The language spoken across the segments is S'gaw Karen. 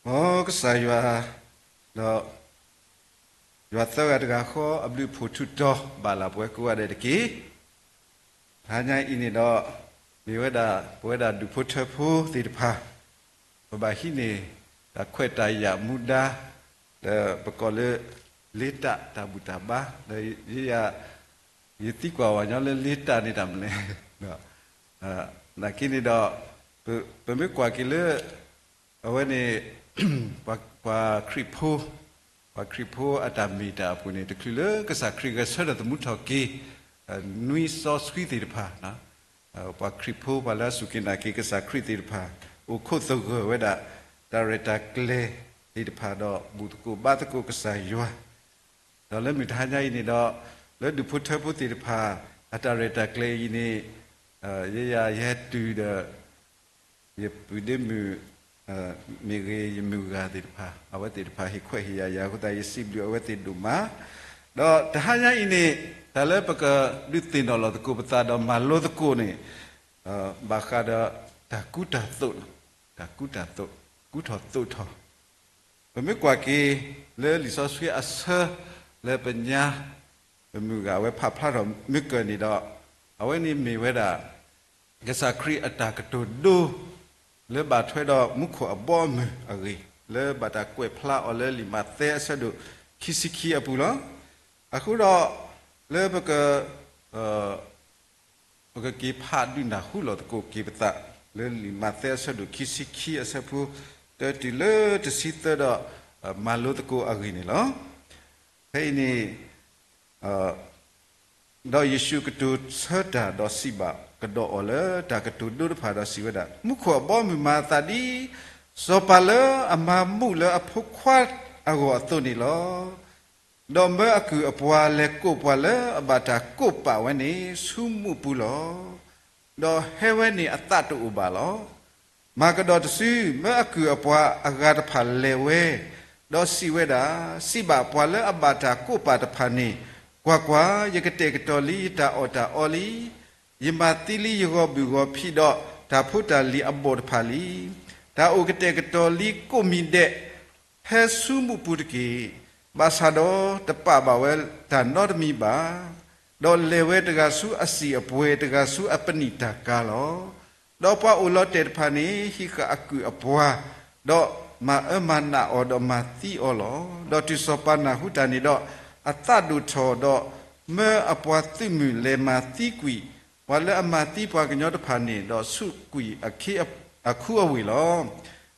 မ်ကစၢ်ယွၤ, ဒီးယွၤသၢဂၤတဂၤဃီ အဘျုးအဖှိၣ်ထူးတီၤ ဘၣ်လၢပဝဲကိးဂၤဒဲးတက့ၢ်. တဟါညါအံၤန့ၣ်ဒီး မ့ၢ်ဝဲဒၣ် ပဝဲဒၣ်ဒူၣ်ဖိထၢဖိသ့ၣ်တဖၣ် ပဘၣ်ဟံးန့ၢ် တၢ်ခွဲးတၢ်ယာ်မူဒါ ဒီးပကိးလၢ လ့တၢ်တၢ်ဘူၣ်တၢ်ဘါ, ဒီးယ ယသံကွၢ်ဝဲညီလၢလ့တၢ်န့ၣ်တၢ်မနုၤလဲၣ်. နာ်က့န့ၣ်ဒီး ပမ့ၢ်ကွၢ်က့ၤလၢ အဝဲန့ၣ် ပှၤခရံာ်ဖိ, ပှၤခရံာ်ဖိအတၢ်မ့ၢ်တၢ်အပူၤန့ၣ် တချုးလၢကစၢ်ခရံာ်ဂဲၤဆၢထၢၣ်သမူထီၣ်က့ၤ နွံစီဆှံသ့ၣ်တဖၣ်, ပှၤခရံာ်ဖိ ပှၤလၢအစူၢ်က့ၤနာ်က့ၤကစၢ်ခရံာ်သ့ၣ်တဖၣ် အိၣ်ခိးသဂၢၢ်ဝဲဒၣ် တၢ်ရဲၣ်တၢ်ကျဲၤသ့ၣ်တဖၣ်ဒီး ဘူၣ်သကိးဘါသကိးကစၢ်ယွၤ ဒီးလၢမုၢ်တဟါညါအံၤန့ၣ်ဒီး လၢဒူၣ်ဖိထၢဖိသ့ၣ်တဖၣ် အတၢ်ရဲၣ်တၢ်ကျဲၤအံၤန့ၣ် ယဲယၤယဟဲတုၤဒီး ယပုၢ်ဒ့မုၣ် မ့ၢ်ဂ့ၤ ယမုၢ်ဂၤသ့ၣ်တဖၣ် အဝဲသ့ၣ်တဖၣ်ဟ့ၣ်ခွဲးဟ့ၣ်ယာ်ယၤအဃိသတး ယစံးဘျုးအဝဲသ့ၣ်ဒိၣ်မး, ဒီးတဟါညါအံၤန့ၣ် တၢ်လၢပကဒုးသ့ၣ်နီၣ်လီၤသကိးပသးဒီးမၤလိသကိးန့ၣ် ဘၣ်ဃးဒီးတၢ်ကူတၢ်သိး, တၢ်ကူတၢ်သိး, ကူထီၣ်သိးထီၣ် ပမ့ၢ်ကွၢ်က့ၤလၢလံာ်စီဆှံအဆၢ လၢပညါ ပမုၢ်ဂၤအဝဲဖးဖျါထီၣ်မ့ၢ်ကၢၢ်န့ၣ်ဒီး အဝဲန့ၣ်မ့ၢ်ဝဲဒၣ် ကစၢ်ခရံာ်အတၢ်ကတိၤဒိ လၢဘၣ်ထွဲဒီးမူခိၣ်အဘီအမုၢ်အဂ့ၢ် လၢဘၣ်တၢ်ကွဲးဖျါအီၤလၢလံာ်မးသဲအဆၢဒိၣ်ခံဆံခံအပူၤလီၤ. အဃိဒီး လၢပက ပကက့ၤဖးဒုးနၢ်ဟူလီၤသကိးက့ၤပသး လၢလံာ်မးသဲအဆၢဒိၣ်ခံဆံခံအဆၢဖိ တၢတုၤလၢတဆံသၢဒီး မၤလိသကိးအဂ့ၢ်န့ၣ်လီၤ. ဖဲအံၤန့ၣ် ဒီးယ့ၣ်ၡူးကတိၤဆၢတၢ်ဒီးစံးဘၣ်ကဒီးအီၤလၢတၢ်ကတိၤဒိတဖၣ်ဒီးစံးဝဲဒၣ်, မူခိၣ်အဘီအမုၢ်မၤအသးဒ် စီၤပၤလၢအမၤမူးလၢအဖိခွါအဂီၢ်အသိးန့ၣ်လီၤ. ဒီးမၢအကုၢ်အပှၤလဲၤကိးပှၤလၢအဘၣ်တၢ်ကိးပာ်ဝဲန့ၣ် ဆူမူးပူၤလီၤ. ဒီးဟဲဝဲန့ၣ်အသးတအိၣ်ဘၣ်လီၤ. မၤကဒီးတစု, မၢအကုၢ်အပှၤအဂၤတဖၣ်လဲၤဝဲ, ဒီးစံးဝဲဒၣ်, စံးဘၣ်ပှၤလၢအဘၣ်တၢ်ကိးပာ်တဖၣ်န့ၣ်, ကွၢ်ကွၢ်, ယကတဲာ်ကတီၤလံယတၢ်အီၣ်တၢ်အီလံ. ယမၤသံလံယဂီၤဘုၣ်ဂီၤဖံးဒီးတၢ်ဖိတၢ်လံၤအဘီၣ်တဖၣ်လံ. တၢ်အိၣ်ကတဲာ်ကတီၤလံကိးမံၤဒဲး, ဟဲဆူမူးပူၤတက့ၢ်. ဘၣ်ဆၣ်ဒီးတပာ်ဘၣ်ဝဲတၢ်နီတမံၤဘၣ်. ဒီးလဲၤဝဲတဂၤဆူအစံာ်အပှဲၤ, တဂၤဆူအပနံာ်တၢ်ကါလီၤ. ဒီးပှၤအိၣ်လီၤတဲာ်တဖၣ်န့ၣ် ဟံးဃာ်အကုၢ်အပှၤ, ဒီးမၤအၢမၤနးအီၤဒီးမၤသံအီၤလီၤ. ဒီးတုၤစီၤပၤနၢ်ဟူတၢ်န့ၣ်ဒီး, အသးဒိၣ်ထီၣ်ဒီးမၢအပှၤသုးမုၢ်လဲၤမၤသံကွံာ်ပှၤလၢအမၤသံပှၤကညီတဖၣ်န့ၣ်, ဒီးဆူးကွံာ်အခူအဝ့ၢ်လီၤ.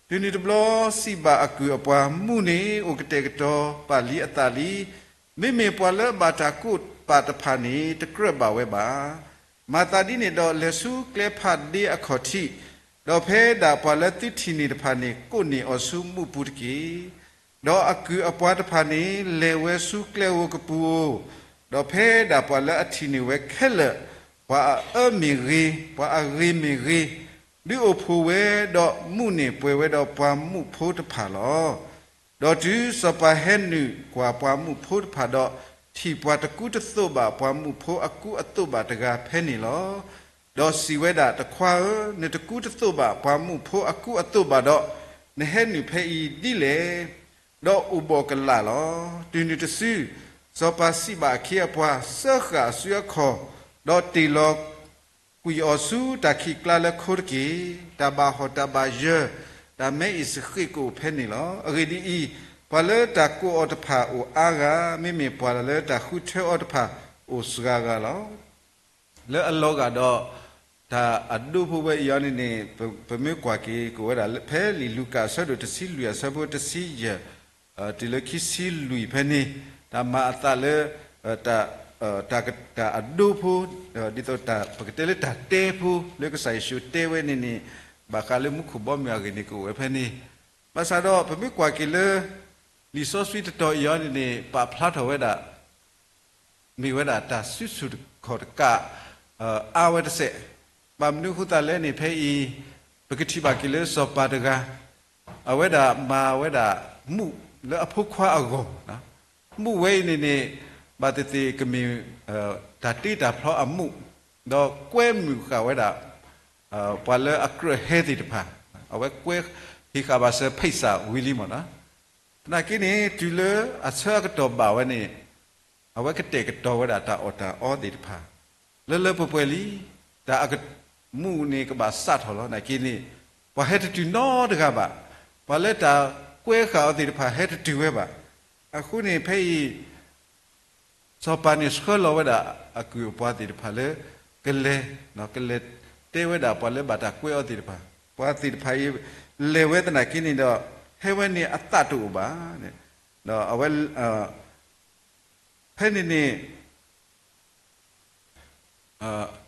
တုၤနုၤတဘျီ, စံးဘၣ်အကုၢ်အပှၤ, မူးန့ၣ်အိၣ်ကတဲာ်ကတီၤပာ်လံအသးလံ. မ့မ့ၢ်ပှၤလၢအဘၣ်တၢ်ကိးပာ်တဖၣ်န့ၣ် တကြၢးဘၣ်ဝဲဘၣ်. မၤသးဒ်န့ၣ်ဒီး လဲၤဆူကျဲဖးဒ့အခီၣ်ထံး, ဒီးဖဲဒၣ်ပှၤလၢသုထံၣ်န့ၢ်တဖၣ်န့ၣ် ကိးန့ၢ်အီၤဆူမူးပူၤတက့ၢ်. ဒီးအကုၢ်အပှၤတဖၣ်န့ၣ် လဲၤဝဲဆူကျဲဧိၤကပူၤဧိၤ, ဒီးဖဲဒၣ်ပှၤလၢအထံၣ်န့ၢ်ဝဲခဲလၢာ်, ပှၤအအၢမ့ၢ်ဂ့ၤ, ပှၤအဂ့ၤမ့ၢ်ဂ့ၤ, ဒုးအိၣ်ဖှိၣ်ဝဲ, ဒီးမူးန့ၢ်ပှဲၤဝဲဒီးပှၤမူးဖိတဖၣ်လီၤ. ဒီးတုၤစီၤပၤဟဲနုာ်ကွၢ်ပှၤမူးဖိတဖၣ်ဒီး, ထံၣ်ပှၤတကူတသိးဘၣ်ပှၤမူးဖိအကူအသိးဘၣ်တဂၤဖဲန့ၣ်လီၤ. ဒီးစံးဝဲဒၣ်, တခွါဧၢ, နတကူတသိးဘၣ်ပှၤမူးဖိအကူအသိးဘၣ်ဒီး, နဟဲနုာ်ဖဲအံၤဒ်လဲၣ်. ဒီးအိၣ်ဘှီၣ်ကလာ်လီၤ. တုၤနုၤတစု, စီၤပၤစံးဘၣ်အခ့အပှၤ, စၢဃာ်အစုအခီၣ်, ဒီးတ့ၢ်လီၤကွံာ်အီၤဆူတၢ်ခံးကျါလၢခိတက့ၢ်. တၢ်ဘၣ်ဟီၣ်တၢ်ဘၣ်ယၢၤ, တၢ်မဲအံၤစဃ့ၣ်ကအိၣ်ဖဲန့ၣ်လီၤ. အဂ့ၢ်ဒ်အံၤ, ပှၤလၢတၢ်ကိးအီၤတဖၣ်အိၣ်အါဂၤ, မ့မ့ၢ်ပှၤလၢတၢ်ဃုထၢအီၤတဖၣ်အိၣ်စှၤဂၤလီၤ. လၢအလီၤဂာ်ဒီး တၢ်အဒိဖိဝဲအံၤအီၤန့ၣ်န့ၣ် ပမ့ၢ်ကွၢ်က့ၤကအိၣ်ဝဲဒၣ် ဖဲလံာ်လူၤကၣ်အဆၢဒိၣ်တဆံလွံၢ်အဆၢဖိတဆံယဲၢ် တုၤလၢခံဆံလွံၢ်ဖဲန့ၣ်, တၢ်မၤအသးလၢ တၢ်အဒိဖိ, ဒ်သိးပကတဲလၢတၢ်တဲဖိ လၢကစၢ်ယ့ၣ်ၡူးတဲဝဲန့ၣ်န့ၣ်, ဘၣ်ဃးလၢမူခိၣ်ဘီမုၢ်အဂ့ၢ်န့ၣ် ကအိၣ်ဝဲဖဲန့ၣ်. ဘၣ်ဆၣ်ဒီးပမ့ၢ်ကွၢ်က့ၤလၢ လံာ်စီဆှံတတီၤအံၤအီၤန့ၣ်န့ၣ် ပာ်ဖျါထီၣ်ဝဲဒၣ် မ့ၢ်ဝဲဒၣ်တၢ်စုဆူၣ်တခီၣ်တကး အါဝဲတစဲး. ဘၣ်မနုၤအဃိသတးလဲၣ်န့ၣ် ဖဲအံၤ ပကထံၣ်ဘၣ်က့ၤလၢစီၤပၤတဂၤ အဝဲဒၣ်မၤဝဲဒၣ်မူးလၢအဖိခွါအဂီၢ်, မူးဝဲအံၤန့ၣ်န့ၣ် ဘၣ်သ့ၣ်သ့ၣ်ကမ့ၢ် တၢ်တ့တၢ်ဖျီအမူး, ဒီးကွဲမုာ်ဃာ်ဝဲဒၣ် ပှၤလၢအကြၢးဟဲသ့ၣ်တဖၣ်, အဝဲကွဲ ဟ့ၣ်ဃာ်ဘၣ်စၢၤ ဖံးစး ဝံၤလံမ့ၢ်နီၤ. သနာ်က့န့ၣ် တုၤလၢအဆၢအကတီၢ်ဘၣ်ဝဲန့ၣ် အဝဲကတဲာ်ကတီၤဝဲဒၣ်တၢ်အီၣ်တၢ်အီသ့ၣ်တဖၣ် လၢလၢပှဲၤပှဲၤလံ. တၢ်အက မူးန့ၣ်ကဘၣ်စးထီၣ်လီၤ. သနာ်က့န့ၣ် ပှၤဟဲတတုၤနီတဂၤဘၣ်. ပှၤလၢတၢ်ကွဲဃာ်အီၤသ့ၣ်တဖၣ်ဟဲတတုၤဝဲဘၣ်. အဃိန့ၣ် ဖဲအံၤ စီၤပၤန့ၣ်ဆှၢလီၤဝဲဒၣ်အကုၢ်အပှၤသ့ၣ်တဖၣ်လၢ ကလဲၤ, ကလဲၤတဲဝဲဒၣ်ပှၤလၢဘၣ်တၢ်ကွဲအီၤသ့ၣ်တဖၣ်, ပှၤသ့ၣ်တဖၣ်အံၤ လဲၤဝဲသနာ်က့န့ၣ်ဒီး ဟဲဝဲန့ၣ်အသးတအိၣ်ဘၣ်. ဒီးအဝဲ ဖဲန့ၣ်န့ၣ်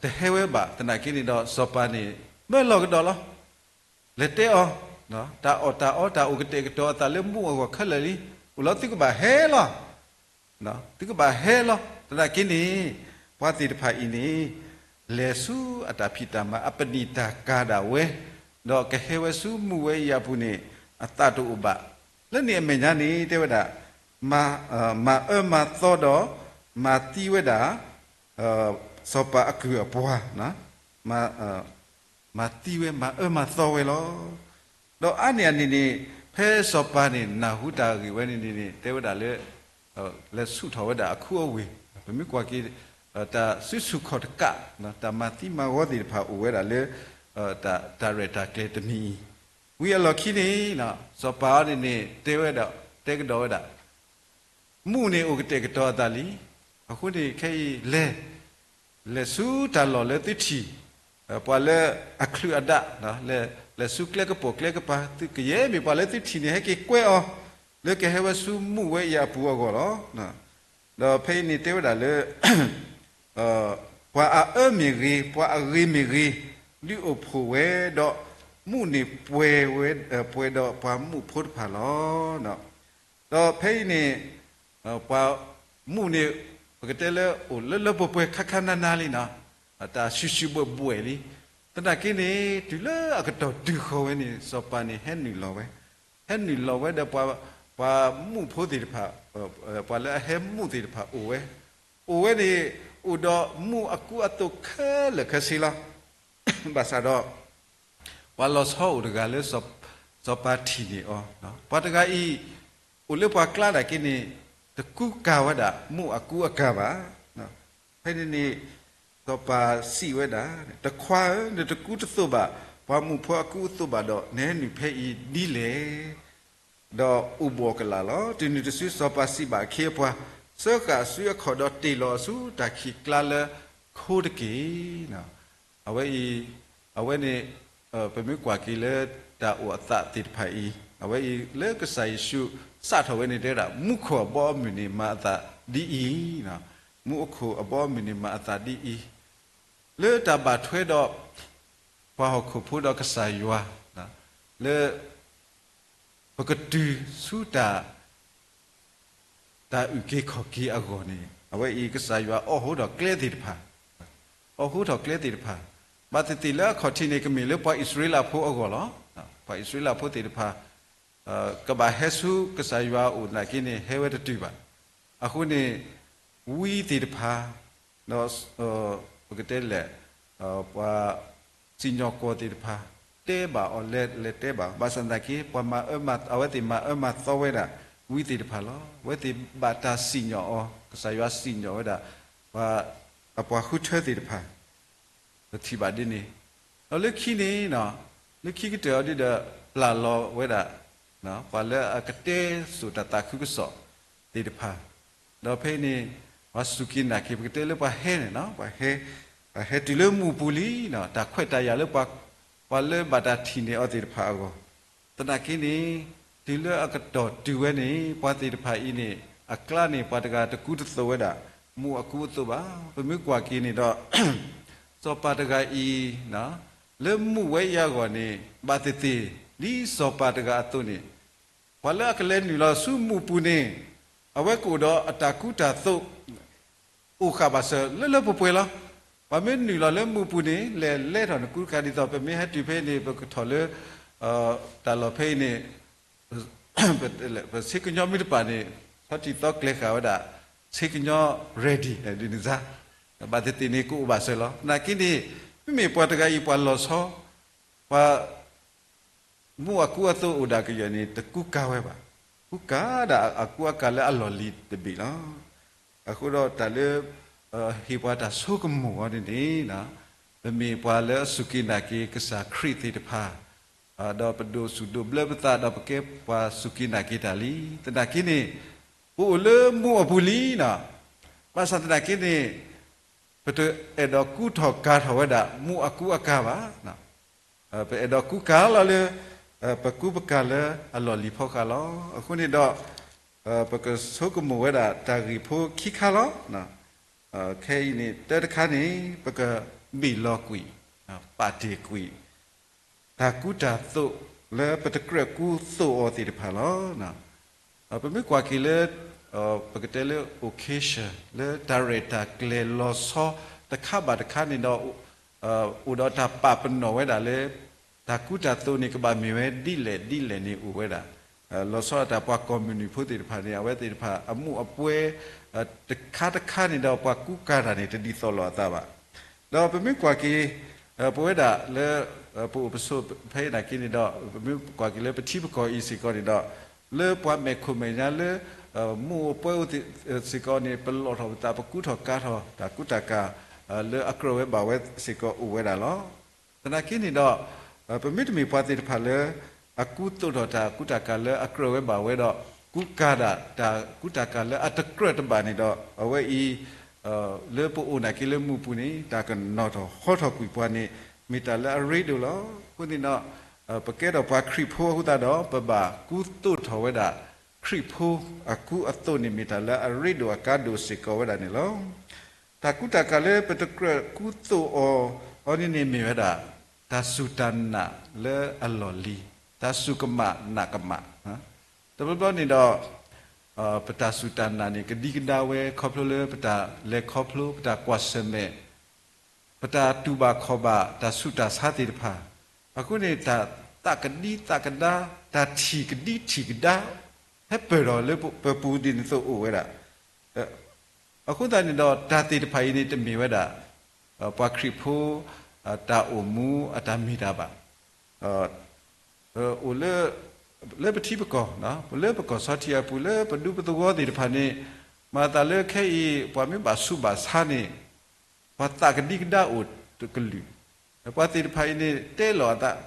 တဟဲဝဲဘၣ်သနာ်က့န့ၣ်ဒီး စီၤပၤန့ၣ် မၢလီၤကဒီးလီၤ. လဲၤတဲအီၤ, တၢ်အီၣ်တၢ်အီတၢ်အိၣ်ကတဲာ်ကတီၤအသးလၢမူးအဂီၢ်ခဲလၢာ်လံ, အိၣ်လီၤသုကဘၣ်ဟဲလီၤ. သုကဘၣ်ဟဲလီၤ. သနာ်က့န့ၣ် ပှၤသ့ၣ်တဖၣ်အံၤန့ၣ် လဲၤဆူအတၢ်ဖံးတၢ်မၤအပနံာ်တၢ်ကၤဒၣ်ဝဲ, ဒီးကဟဲဝဲဆူမူးဝဲအံၤအပူၤန့ၣ် အသးတအိၣ်ဘၣ်. လၢန့ၣ်အမဲာ်ညါန့ၣ် တဲဝဲဒၣ် မၤအၢမၤသီဒီး မၤသံဝဲဒၣ် စီၤပၤအကုၢ်အပှၤ, မၤသံဝဲ မၤအၢမၤသီဝဲလီၤ. ဒီးအါန့ၢ်အန့ၣ်န့ၣ် ဖဲစီၤပၤန့ၣ် နၢ်ဟူတၢ်ဂ့ၢ်ဝဲန့ၣ်န့ၣ် တဲဝဲဒၣ်လၢ လဲၤဆူၣ်ထီၣ်ဝဲဒၣ်အခူအဝ့ၢ်, ပမ့ၢ်ကွၢ်က့ၤ တၢ်စုဆူၣ်ခီၣ်တကး တၢ်မၤသံမၤဂီၤသ့ၣ်တဖၣ်အိၣ်ဝဲဒၣ်လၢ တၢ်ရဲၣ်တၢ်ကျဲၤတမံၤအံၤ, ဝံၤအလီၢ်ခံန့ၣ် စီၤပၤအံၤန့ၣ်န့ၣ် တဲဝဲဒၣ် တဲကဒီးဝဲဒၣ် မူးန့ၣ်အိၣ်ကတဲာ်ကတီၤအသးလံ. အဃိန့ၣ် ခဲအံၤလဲၤ လဲၤဆူတၢ်လီၢ်လၢသုထံၣ် ပှၤလၢအချုးအဒၣ်, လဲၤဆူကျဲကပိာ်ကျဲကပၤ သုကယဲၢ်မ့ၢ်ပှၤလၢသုထံၣ်န့ၣ် ဟဲက့ၤကွဲအီၤ လၢကဟဲဝဲဆူမူးဝဲအံၤအပူၤအဂီၢ်လီၤ. ဒီးဖဲအံၤန့ၣ်တဲဝဲဒၣ်လၢ ပှၤအအၢမ့ၢ်ဂ့ၤ, ပှၤအဂ့ၤမ့ၢ်ဂ့ၤ, ဒုးအိၣ်ဖှိၣ်ဝဲဒီး မူးန့ၣ်ပှဲၤဝဲ ပှဲၤဒီးပှၤမူးဖိတဖၣ်လီၤ. ဒီးဖဲအံၤန့ၣ် ပှၤမူးန့ၣ် ပကတဲလၢအိၣ်လၢလၢပှဲၤပှဲၤခါခါနါနါလံနီၤ, တၢ်ဆူၣ်ဆူၣ်ဘှဲၣ်ဘှဲၣ်လံ. သနာ်က့န့ၣ် တုၤလၢအကတီၢ်တုၤဃီၤဝဲန့ၣ် စီၤပၤန့ၣ်ဟဲနုာ်လီၤဝဲ, ဟဲနုာ်လီၤဝဲဒီး ပှၤမူးဖိသ့ၣ်တဖၣ်, ပှၤလၢအဟဲမူးသ့ၣ်တဖၣ်အိၣ်ဝဲ, အိၣ်ဝဲန့ၣ် အိၣ်ဒီးမူးအကူအသိးခဲလၢာ်ခဲဆ့လီၤ. ဘၣ်ဆၣ်ဒီး ပှၤလီၤဆီအိၣ်တဂၤလၢ စီၤပၤထံၣ်န့ၢ်အီၤ, ပှၤတဂၤအံၤ အိၣ်လၢပှၤကျါဒၣ်က့န့ၣ် တကူကၤဝဲဒၣ် မူးအကူအကၤဘၣ်. ဖဲန့ၣ်န့ၣ် စီၤပၤစံးဝဲဒၣ်, တခွါဧၢ, နတကူတသိးဘၣ် ပှၤမူးဖိအကူအသိးဘၣ်ဒီး နဟဲနုာ်ဖဲအံၤဒ်လဲၣ်. ဒီးအိၣ်ဘှီၣ်ကလာ်လီၤ. တုၤနုၤတစု စီၤပၤစံးဘၣ်အခ့အပှၤ, စၢဃာ်အစုအခီၣ်ဒီးတ့ၢ်လီၤအဆူတၢ်ခံးကျါလၢခိတက့ၢ်. အဝဲအံၤ, အဝဲန့ၣ် ပမ့ၢ်ကွၢ်က့ၤလၢတၢ်အိၣ်အသးသ့ၣ်တဖၣ်အံၤ, အဝဲအံၤလၢကစၢ်ယ့ၣ်ၡူးစးထီၣ်ဝဲန့ၣ် တဲဝဲဒၣ် မူခိၣ်အဘီအမုၢ်န့ၣ်မၤအသးဒ်အံၤ, မူခိၣ်အဘီအမုၢ်န့ၣ်မၤအသးဒ်အံၤ, လၢတၢ်ဘၣ်ထွဲဒီး ပှၤဟီၣ်ခိၣ်ဖိဒီးကစၢ်ယွၤ လၢ ပကတုၤဆူတၢ် တၢ်အုၣ်က့ၤခီၣ်က့ၤအဂီၢ်န့ၣ် အဝဲအံၤကစၢ်ယွၤအိးထီၣ်ကျဲသ့ၣ်တဖၣ်, အိးထီၣ်ကျဲသ့ၣ်တဖၣ်, ဘၣ်သ့ၣ်သ့ၣ်လၢအခီၣ်ထံးန့ၣ် ကမ့ၢ်လၢပှၤအံၣ်စရ့လးဖိအဂီၢ်လီၤ. ပှၤအံၣ်စရ့လးဖိသ့ၣ်တဖၣ် ကဘၣ်ဟဲဆူကစၢ်ယွၤအအိၣ်သနာ်က့န့ၣ် ဟဲဝဲတတုၤဘၣ်. အဃိန့ၣ် ဝံသ့ၣ်တဖၣ် ဒီး ပကတဲလဲၣ် ပှၤစံၣ်ညီၣ်ကွီၢ်သ့ၣ်တဖၣ် တဲဘၣ်အီၤ လဲၤတဲဘၣ်, ဘၣ်ဆၣ်သနာ်က့ ပှၤမၤအၢမၤ အဝဲသ့ၣ်မၤအၢမၤသီဝဲဒၣ် ဝံသ့ၣ်တဖၣ်လီၤ. အဝဲသ့ၣ်ဘၣ်တၢ်စံၣ်ညီၣ်အီၤ, ကစၢ်ယွၤစံၣ်ညီၣ်ဝဲဒၣ် ပှၤ အပှၤဃုထၢသ့ၣ်တဖၣ် ပထံၣ်ဘၣ်ဒ်န့ၣ်, ဒီးလၢခံန့ၣ် လၢခံကတၢၢ်အီၤဒ်ဒီး ပျၢ်လီၤဝဲဒၣ် ပှၤလၢအကတဲစိာ်တၢ်သးခုကစီၣ်သ့ၣ်တဖၣ်, ဒီးဖဲအံၤန့ၣ် ပှၤစူၢ်က့ၤနာ်က့ၤ ပကတဲလၢပှၤဟဲန့ၣ် ပှၤဟဲ ပှၤဟဲတုၤလၢမူးပူၤလံ, တၢ်ခွဲးတၢ်ယာ်လၢ ပှၤလၢဘၣ်တၢ်ထံၣ်န့ၢ်အီၤသ့ၣ်တဖၣ်အဂီၢ်, သနာ်က့န့ၣ် တုၤလၢအကတီၢ်တုၤဝဲန့ၣ် ပှၤသ့ၣ်တဖၣ်အံၤန့ၣ် အကျါန့ၣ် ပှၤတဂၤတကူတသိးဝဲဒၣ် မူးအကူအသိးဘၣ်. ပမ့ၢ်ကွၢ်က့ၤန့ၣ်ဒီး စီၤပၤတဂၤအံၤ လၢမူးဝဲအံၤအဂီၢ်န့ၣ် ဘၣ်သ့ၣ်သ့ၣ် ဒ်စီၤပၤတဂၤအသိးန့ၣ် ပှၤလၢအကလဲၤနုာ်လီၤဆူမူးပူၤန့ၣ် အဝဲကအိၣ်ဒီးအတၢ်ကူတၢ်သိး အိၣ်ဃာ်ဘၣ်စၢၤလၢလၢပှဲၤပှဲၤလီၤ. ပှၤမ့ၢ်နုာ်လီၤလၢမူးပူၤန့ၣ် လဲၤလဲၤထီၣ်နကူတခါ ဒ်သိးပမ့ၢ်ဟဲတုၤဖဲအံၤန့ၣ် ပကထီၣ်လၢ တၢ်လီၢ်ဖဲအံၤန့ၣ် ပဆ့ကညီမ့ၢ်တပာ်န့ၣ် ဆီထံသီကျဲၤဃာ်ဝဲဒၣ် ဆ့ကညီ ready ဒ်န့ၣ်စါ, ဘၣ်သ့ၣ်သ့ၣ်န့ၣ် ကအိၣ်ဘၣ်စၢၤလီၤ. သနာ်က့န့ၣ် မ့မ့ၢ်ပှၤတဂၤအံၤ ပှၤလီၤဆီ ပှၤ မူးအကူအသိးအိၣ်ဒၣ်ကယဲၢ်န့ၣ် တကူကၤဝဲဘၣ်. ကူကၤဒၣ်အကူအကၤလၢအလီၢ်လံၤတဘ့ၣ်လီၤ. အဃိဒီးတၢ်လၢ ဟ့ၣ်ပှၤတၢ်ဆိကမိၣ်အီၤန့ၣ်န့ၣ် ပမ့ၢ်ပှၤလၢအစူၢ်က့ၤနာ်က့ၤကစၢ်ခရံာ်သ့ၣ်တဖၣ် ဒီးပဒိးစူၣ်ဒိးဘျၢပသးဒီးပကဲပှၤစူၢ်က့ၤနာ်က့ၤတၢ်လံ. သနာ်က့န့ၣ် ပအိၣ်လၢမူးအပူၤလံနီၤ. ဘၣ်ဆၣ်သနာ်က့န့ၣ် ပတအဲၣ်ဒိးကူထီၣ်ကၤထီၣ်ဝဲဒၣ်မူးအကူအကၤဘၣ်. ပအဲၣ်ဒိးကူကၤလီၤလၢ ပကူပကၤလၢအလီၢ်လံၤဖီဃာ်လီၤ. အဃိန့ၣ်ဒီး ပကဆိကမိၣ်ဝဲဒၣ်တၢ်ဂ့ၢ်ဖိခံခါလီၤ. ခဲအံၤန့ၣ် တၢတခါန့ၣ် ပကဘ့ၣ်လီၤကွံာ် ပာ်တ့ၢ်ကွံာ် တၢ်ကူတၢ်သိးလၢပတကြၢးကူသိးအီၤသ့ၣ်တဖၣ်လီၤ. ပမ့ၢ်ကွၢ်က့ၤလၢ ပကတဲလၢ occasion လၢတၢ်ရဲၣ်တၢ်ကျဲၤလီၤဆီတခါဘၣ်တခါန့ၣ်ဒီး အိၣ်ဒီးတၢ်ပာ်ပနီၣ်ဝဲဒၣ်လၢ တၢ်ကူတၢ်သိးန့ၣ် ကဘၣ်မ့ၢ်ဝဲဒ်လဲၣ်ဒ်လဲၣ်န့ၣ်အိၣ်ဝဲဒၣ်. လီၤဆီဒၣ်တၢ်ပှၤကီၢ်မုၢ်နုာ်ဖိသ့ၣ်တဖၣ်န့ၣ် အဝဲသ့ၣ်တဖၣ်အမူးအပွဲ တခါတခါန့ၣ်ဒီး ပှၤကူကၤတၢ်န့ၣ် တဒ်သိးလိာ်အသးဘၣ်. ဒီးပမ့ၢ်ကွၢ်က့ၤ ပဝဲဒၣ်လၢ ပအိၣ်ပဆိးဖဲအံၤနာ်က့န့ၣ်ဒီး ပမ့ၢ်ကွၢ်က့ၤလၢပထံပကီၢ်အံၤစ့ၢ်ကီးန့ၣ်ဒီး လၢပှၤမဲာ်ခိၣ်မဲာ်ညါလၢ မူးအပွဲအိၣ်စ့ၢ်ကီးန့ၣ် ပလီၢ်ထီၣ်ပသး ပကူထီၣ်ကၤထီၣ် တၢ်ကူတၢ်ကၤ လၢအကြၢးဝဲဘၣ်ဝဲစ့ၢ်ကီးအိၣ်ဝဲဒၣ်လီၤ. သနာ်က့န့ၣ်ဒီး ပမ့တမ့ၢ်ပှၤသ့ၣ်တဖၣ်လၢ အကူသိးထီၣ်တၢ်ကူတၢ်ကၤလၢအကြၢးဝဲဘၣ်ဝဲဒီး ကူကၤဒၣ်တၢ်ကူတၢ်ကၤလၢအတကြၢးတဘၣ်န့ၣ်ဒီး အဝဲအံၤ လၢပအိၣ်နာ်က့လၢမူးပူၤန့ၣ် တၢ်ကနီၣ်ထီၣ်ဟီထီၣ်ကွံာ်ပှၤန့ၣ် မ့ၢ်တၢ်လၢအရ့ဒိၣ်လီၤ. အဃိန့ၣ်ဒီး ပကဲထီၣ်ပှၤခရံာ်ဖိအဃိသတးဒီး ပဘၣ်ကူသိးထီၣ်ဝဲဒၣ် ခရံာ်ဖိအကူအသိးန့ၣ် မ့ၢ်တၢ်လၢအရ့ဒိၣ်အကါဒိၣ်စ့ၢ်ကီးဝဲဒၣ်န့ၣ်လီၤ. တၢ်ကူတၢ်ကၤလၢပတကြၢးကူသိးအီၤ အီၤန့ၣ်န့ၣ်မ့ၢ်ဝဲဒၣ် တၢ်စူၢ်တၢ်နာ်လၢအလီၢ်လံၤ, တၢ်စူၢ်ကမၣ်နာ်ကမၣ်, တဘျီဘျီန့ၣ်ဒီး ပတၢ်စူၢ်တၢ်နာ်န့ၣ် ကဒံကဒါဝဲခီဖျိလၢပတၢ်လဲၤခီဖျိ ပတၢ်ကွၢ်ဆၢၣ်မဲာ် ပတၢ်တူၢ်ဘၣ်ခီၣ်ဘၣ် တၢ်ဆူးတၢ်ဆါသ့ၣ်တဖၣ်, အဃိန့ၣ် တၢ်သးကဒံသးကဒါ တၢ်ထံၣ်ကဒံထံၣ်ကဒါ ဟဲပၢၢ်ထီၣ်လၢပပူၤဒ်န့ၣ်သိးအိၣ်ဝဲဒၣ်. အဃိသတးန့ၣ်ဒီး တၢ်သ့ၣ်တဖၣ်အံၤန့ၣ် တမ့ၢ်ဝဲဒၣ် ပှၤခရံာ်ဖိ တၢ်အိၣ်မူအတၢ်မ့ၢ်တၢ်ဘၣ်. အိၣ်လၢ လၢပထံပကီၢ်, လၢပကီၢ်ဆီထံးအပူၤ လၢပဒူပသဝီသ့ၣ်တဖၣ်န့ၣ် မၤသးလၢခဲအံၤ ပှၤမ့ၢ်ဘၣ်ဆူးဘၣ်ဆါန့ၣ် ပှၤသးကဒံကဒါအိၣ်တကလုာ်, ပှၤသ့ၣ်တဖၣ်အံၤန့ၣ် တဲလီၤအသး,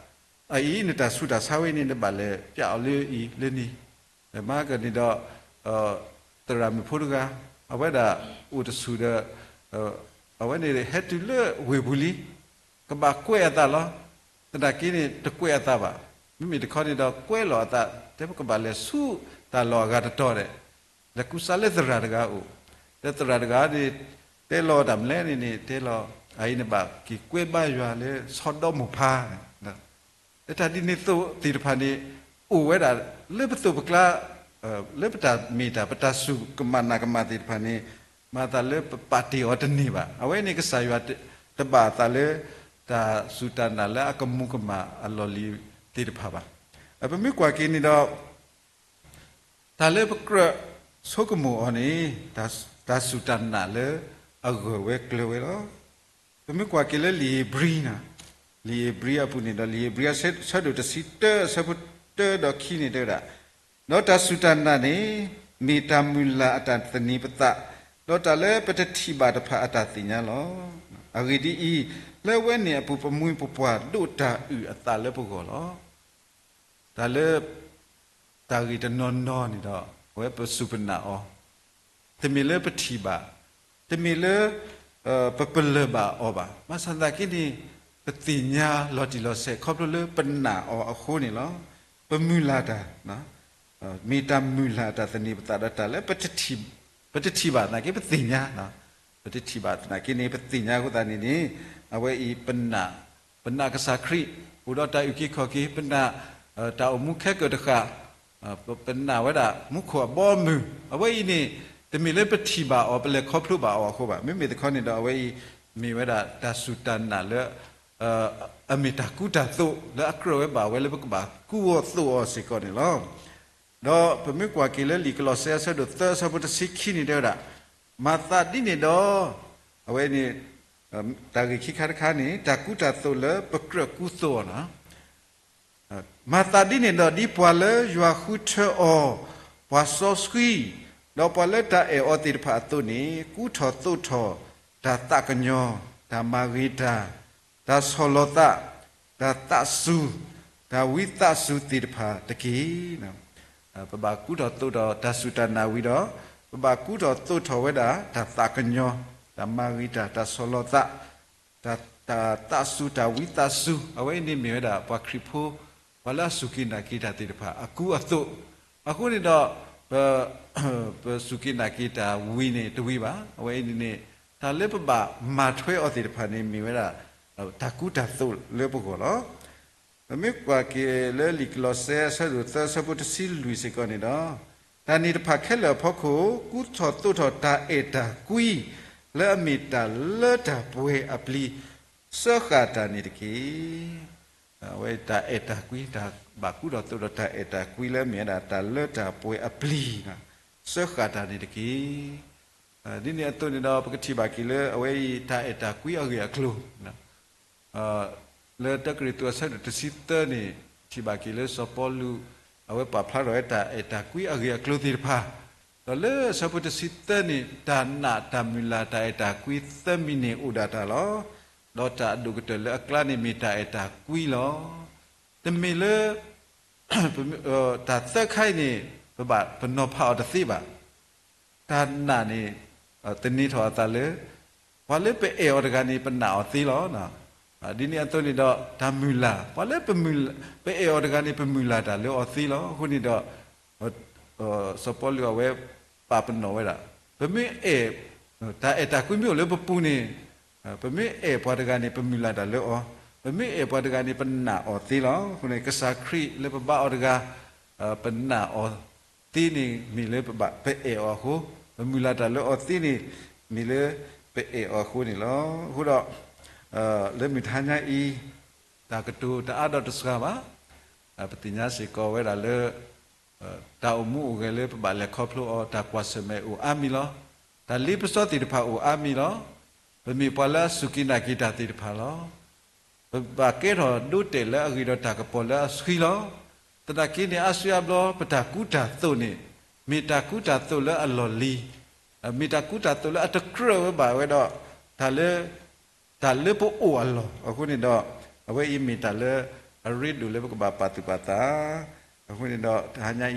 အအံၤ နတၢ်ဆူးတၢ်ဆါဝဲန့ၣ် နဘၣ်လဲၤပျးအီၤလၢအံၤလၢန့ၣ်, မၤကန့ၣ်ဒီး သရၣ်မုၣ်ဖိတဂၤ အဝဲဒၣ်အိၣ်တဆူၣ်ဒီး အဝဲန့ၣ်ဟဲတုၤလၢဝ့ၢ်ပူၤလံ, ကဘၣ်ကွဲးအသးလီၤ. သနာ်က့န့ၣ် တကွဲးအသးဘၣ်. မ့မ့ၢ်တခီန့ၣ်ဒီး ကွဲးလီၤအသး တဲပကဘၣ်လဲၤဆူတၢ်လီၢ်အဂၤတတီၤဒီး လဲၤကူစါလၢသရၣ်တဂၤအအိၣ်, ဒီးသရၣ်တဂၤန့ၣ် တဲလီၤတၢ်မနုၤလဲၣ်န့ၣ်န့ၣ် တဲလီၤ အအံၤနဘၣ်က့ၤကွဲးဘါယွၤလၢဆီဒီမိၢ်ဖါန့ၣ် တၢ်ဒ်န့ၣ်သိးသ့ၣ်တဖၣ်န့ၣ် အိၣ်ဝဲဒၣ်လၢပသိးပကျါ, လၢပတၢ်မ့ၢ်တၢ် ပတၢ်စူၢ်ကမၣ်နာ်ကမၣ်သ့ၣ်တဖၣ်န့ၣ် မၤသးလၢပပာ်တ့ၢ်အီၤတန့ၢ်ဘၣ်. အဝဲန့ၣ်ကစၢ်ယွၤတဘၣ်အသးလၢ တၢ်စူၢ်တၢ်နာ်လၢအကမူၤကမၣ်အလီၢ်လံၤသ့ၣ်တဖၣ်ဘၣ်. ပမ့ၢ်ကွၢ်က့ၤန့ၣ်ဒီး တၢ်လၢပကြၢးဆိကမိၣ်အီၤန့ၣ် တၢ်စူၢ်တၢ်နာ်လၢအဂၢၢ်ဝဲကျၢၤဝဲလီၤ. ပမ့ၢ်ကွၢ်က့ၤလၢလံာ်ဧ့ၤဘြံၤ, လံာ်ဧ့ၤဘြံၤအပူၤန့ၣ်ဒီး လံာ်ဧ့ၤဘြံၤအဆၢဒိၣ်တဆံတၢ အဆၢဖိတၢဒီးခံန့ၣ်တဲဝဲဒၣ်, ဒီးတၢ်စူၢ်တၢ်နာ်န့ၣ် မ့ၢ်တၢ်မုၢ်လၢ်အတၢ်သန့ၤပသး, ဒီးတၢ်လၢပတထံၣ်ဘၣ်တဖၣ်အတၢ်သ့ၣ်ညါလီၤ. အဂ့ၢ်ဒ်အံၤ, လၢအဝဲန့ၣ်အပူၤ ပမှံၤပပှၢ်ဒိးတၢ်အုၣ်အသးလၢပဂီၢ်လီၤ. တၢ်လၢ တၢ်ဂ့ၢ်တနီၤနီၤန့ၣ်ဒီး အဝဲပစူၢ်ပနာ်အီၤ, တမ့ၢ်လၢပထံၣ်ဘၣ်, တမ့ၢ်လၢ ပပလၢၢ်ဘၣ်အီၤဘၣ်. ဘၣ်ဆၣ်သနာ်က့န့ၣ် ပသ့ၣ်ညါလီၤတံၢ်လီၤဆဲး ခီဖျိလၢပနာ်အီၤအဃိန့ၣ်လီၤ. ပမုၢ်လၢ်တၢ်, မ့ၢ်တၢ်မုၢ်လၢ်တၢ်သန့ၤပသးဒီးတၢ်လၢ ပတထံၣ်ဘၣ်သနာ်က့ ပသ့ၣ်ညါ, ပတထံၣ်ဘၣ်သနာ်က့န့ၣ် ပသ့ၣ်ညါအဃိသတးန့ၣ်န့ၣ် အဝဲအံၤပနာ်, ပနာ်ကစၢ်ခရံာ်, အိၣ်ဒီးတၢ်အုၣ်က့ၤခီၣ်က့ၤ, ပနာ် တၢ်အိၣ်မူခဲကၢၣ်တဃာ်, ပနာ်ဝဲဒၣ်မူခိၣ်အဘီအမုၢ်, အဝဲအံၤန့ၣ် တမ့ၢ်လၢပထံၣ်ဘၣ်အီၤ ပလဲၤခီဖျိဘၣ်အီၤအဃိဘၣ်. မ့မ့ၢ်တခီန့ၣ်ဒီး အဝဲအံၤ မ့ၢ်ဝဲဒၣ်တၢ်စူၢ်တၢ်နာ်လၢ အမ့ၢ်တၢ်ကူတၢ်သိးလၢအကြၢးဝဲဘၣ်ဝဲလၢပကဘၣ်ကူအီၤသိးအီၤစ့ၢ်ကီးန့ၣ်လီၤ. ဒီးပမ့ၢ်ကွၢ်က့ၤလၢလံာ်ကလီးစဲအဆၢဒိၣ်သၢ အဆၢဖိတဆံခံန့ၣ်တဲဝဲဒၣ်, မၤသးဒ်န့ၣ်ဒီး အဝဲန့ၣ် တၢ်ဂ့ၢ်ခံခါတခါန့ၣ် တၢ်ကူတၢ်သိးလၢပကြၢးကူသိးအီၤလီၤ. မၤသးဒ်န့ၣ်ဒီး ဒ်ပှၤလၢယွၤဃုထၢအီၤ, ပှၤစီဆှံ, ဒီးပှၤလၢတၢ်အဲၣ်အီၤသ့ၣ်တဖၣ်အသိးန့ၣ်, ကူထီၣ်သိးထီၣ် တၢ်သးကညီၤ, တၢ်မၤဂ့ၤတၢ်, တၢ်ဆီၣ်လီၤသး, တၢ်သးစူၤ, တၢ်ဝံသးစူၤသ့ၣ်တဖၣ်တက့ၢ်. ပဘၣ်ကူထီၣ်သိးထီၣ်တၢ်စူၢ်တၢ်နာ်ဝံၤဒီး, ပဘၣ်ကူထီၣ်သိးထီၣ်ဝဲဒၣ် တၢ်သးကညီၤ, တၢ်မၤဂ့ၤတၢ်, တၢ်ဆီၣ်လီၤသး, တၢ်, တၢ်သးစူၤတၢ်ဝံသးစူၤ, အဝဲအံၤန့ၣ်မ့ၢ်ဝဲဒၣ်ပှၤခရံာ်ဖိ, ပှၤလၢအစူၢ်က့ၤနာ်က့ၤတၢ်သ့ၣ်တဖၣ် အကူအသိး, အဃိန့ၣ်ဒီး ပစူၢ်က့ၤနာ်က့ၤတၢ်ဝံၤန့ၣ်တဝံၤဘၣ်. အဝဲအံၤန့ၣ်န့ၣ် တၢ်လၢပဘၣ်မၤထွဲအီၤသ့ၣ်တဖၣ်န့ၣ် မ့ၢ်ဝဲဒၣ် တၢ်ကူတၢ်သိးလၢပဂီၢ်လီၤ. ပမ့ၢ်ကွၢ်က့ၤလၢလံာ်ကလီးစဲအဆၢဒိၣ်သၢအဆၢဖိတဆံလွံၢ်စ့ၢ်ကီးန့ၣ်ဒီး, တၢ်န့ၣ်တဖၣ်ခဲလၢာ်အဖီခိၣ် ကူထီၣ်သိးထီၣ်တၢ်အဲၣ်တၢ်ကွံ လၢအမ့ၢ်တၢ်လၢတၢ်ပှဲၤအပျံၤ, စၢဃာ်တၢ်န့ၣ်တက့ၢ်. အဝဲတၢ်အဲၣ်တၢ်ကွံ, တၢ်ဘၣ်ကူထီၣ်သိးထီၣ်တၢ်အဲၣ်တၢ်ကွံလၢအမ့ၢ်ဝဲဒၣ်တၢ်လၢတၢ်ပှဲၤအပျံၤ, စၢဃာ်တၢ်န့ၣ်တက့ၢ်. ဒ်န့ၣ်အသိးန့ၣ်ဒီး ပကထံၣ်ဘၣ်က့ၤလၢအဝဲအံၤ တၢ်အဲၣ်တၢ်ကွံအဂ့ၢ်အကျိၤ လၢတၢကရံၣ်သူးအဆၢဒိၣ်တဆံသၢန့ၣ်, ထံၣ်ဘၣ်က့ၤလၢစီၤပီလူး အဝဲပာ်ဖျါထီၣ်ဝဲတၢ်အဲၣ်တၢ်ကွံအဂ့ၢ်အကျိၤသ့ၣ်တဖၣ်, ဒီးလၢအဆၢဖိတဆံသၢန့ၣ် တၢ်နာ်တၢ်မုၢ်လၢ်တၢ်အဲၣ်တၢ်ကွံသၢမံၤန့ၣ်အိၣ်ဒၣ်တၢ်လီၤ. ဒီးတၢ်အဒိၣ်ကတၢၢ်လၢအကျါန့ၣ်မ့ၢ်တၢ်အဲၣ်တၢ်ကွံလီၤ. တမ့ၢ်လၢ တၢ်သၢခါအံၤန့ၣ် ပဘၣ်ပနီၤဖးအီၤတသ့ဘၣ်. တၢ်နာ်န့ၣ် သန့ၤထီၣ်အသးလၢ ပှၤလၢပအဲၣ်အီၤတဂၤန့ၣ် ပနာ်အီၤသ့လီၤ. ဒ်န့ၣ်အသိးန့ၣ်ဒီး တၢ်မုၢ်လၢ်, ပှၤလၢပအဲၣ်အီၤတဂၤန့ၣ် ပမုၢ်လၢ်တၢ်လၢအီၤသ့လီၤ. အဃိန့ၣ်ဒီး စီၤပီလူးအဝဲပာ်ပနီၣ်ဝဲဒၣ်, ပမ့ၢ်အဲၣ်, တၢ်အဲၣ်တၢ်ကွံမ့ၢ်အိၣ်လၢပပူၤန့ၣ်, ပမ့ၢ်အဲၣ်ပှၤတဂၤန့ၣ် ပမုၢ်လၢ်တၢ်လၢအီၤ, ပမ့ၢ်အဲၣ်ပှၤတဂၤန့ၣ် ပနာ်အီၤသ့လီၤ. အဃိန့ၣ် ကစၢ်ခရံာ်လၢပဘါအီၤတဂၤ ပနာ်အီၤသ့န့ၣ် မ့ၢ်လၢပအဲၣ်အီၤအဃိ, ပမုၢ်လၢ်တၢ်လၢအီၤသ့န့ၣ် မ့ၢ်လၢပအဲၣ်အီၤအဃိန့ၣ်လီၤ. အဃိဒီး လၢမုၢ်တဟါညါအံၤ တၢ်ကတိၤတအါဒီးတစှၤဘၣ်. ပသ့ၣ်ညါစ့ၢ်ကီးဝဲဒၣ်လၢ တၢ်အိၣ်မူအိၣ်ဂဲၤလၢပဘၣ်လဲၤခီဖျိအီၤ တၢ်ကွၢ်ဆၢၣ်မဲာ်အိၣ်အါမံၤလီၤ. တၢ်လ့ပစီသ့ၣ်တဖၣ်အိၣ်အါမံၤလီၤ. ပမ့ၢ်ပှၤလၢအစူၢ်က့ၤနာ်က့ၤတၢ်သ့ၣ်တဖၣ်လီၤ. ပဘၣ်ကဲထီၣ်ဒိတဲာ်လၢအဂ့ၤဒီးတၢ်ကပီၤလၢအဆှံလီၤ. သနာ်က့န့ၣ် အါစုအါဘျီ ပတၢ်ကူတၢ်သိးန့ၣ် မ့ၢ်တၢ်ကူတၢ်သိးလၢအလီၢ်လံၤ, မ့ၢ်တၢ်ကူတၢ်သိးလၢအတကြၢးဝဲဘၣ်ဝဲဒီး တၢ်လၢ တၢ်လၢပအိၣ်အလီၢ်အဃိန့ၣ်ဒီး အဝဲအံၤမ့ၢ်တၢ်လၢအရ့ဒိၣ်လၢပကဘၣ်ပာ်သူၣ်ပာ်သး. အဃိန့ၣ်ဒီး တဟါညါ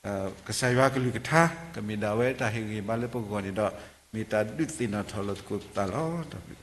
အံၤ ကစၢ်ယွၤကလုၢ်ကထါ ကမ့ၢ်ဒၣ်ဝဲတၢ်ဟ့ၣ်ဂံၢ်ဘါလၢပဂီၢ်န့ၣ်ဒီး မ့ၢ်တၢ်ဒုးသ့ၣ်နီၣ်ထီၣ်လိာ်သကိးပသးလီၤ.